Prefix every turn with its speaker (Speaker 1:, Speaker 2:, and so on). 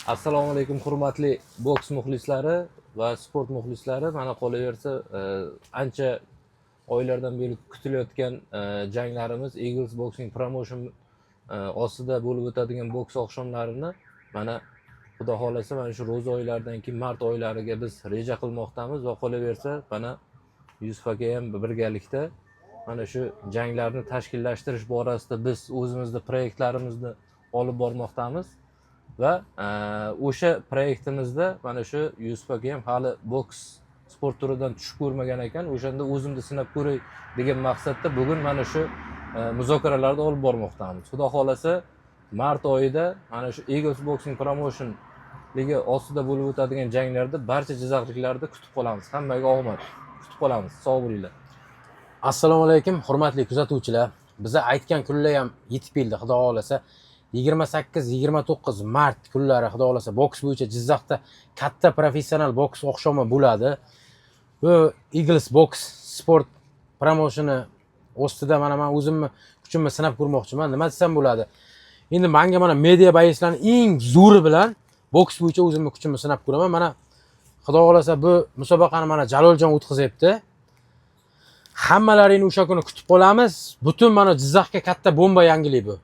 Speaker 1: Assalomu alaykum, hurmatli boks muxlislari va sport muxlislari. Mana, qolaversa, ancha oylardan beri kutilayotgan janglarimiz, Eagles Boxing Promotion ostida bo'lib o'tadigan boks oqshomlarini, mana, xudo xohlasa, mana shu ro'za oylaridan keyin mart oylariga biz reja qilmoqdamiz va qolaversa, mana, Yusuf aka ham birgalikda mana shu janglarni tashkillashtirish borasida biz o'zimizni proyektlarimizni olib bormoqdamiz va o'sha proyektimizda mana shu Yusuf aka ham hali boks sport turidan tushib ko'rmagan ekan. O'shanda o'zimni sinab ko'ray degan maqsadda bugun mana shu muzokaralarni olib bormoqdamiz. Xudo xohlasa, mart oyida mana shu Eagles Boxing Promotion ligi ostida bo'lib o'tadigan janglarda barcha jizzaxliklarni kutib qolamiz. Hammaga omad, kutib qolamiz. Sog' bo'linglar.
Speaker 2: Assalomu alaykum, hurmatli kuzatuvchilar. Biza aytgan kunlar ham yetib keldi. Xudo xohlasa, 28, 29 mart kunlari, xudo xohlasa, boks bo'yicha Jizzaxda katta professional boks oqshomi bo'ladi. Bu Eagles Box sport promotioni ostida mana man o'zimni kuchimni sinab ko'rmoqchiman. Nima desam bo'ladi endi, manga mana media боец larni eng zo'ri bilan boks bo'yicha o'zimni kuchimni sinab ko'raman. Mana, xudo xohlasa, bu musobaqani mana Jaloljon o'tkazyapti. Hammalaringni o'sha kuni kutib qolamiz. Butun mana Jizzaxga katta bomba yangilik bu.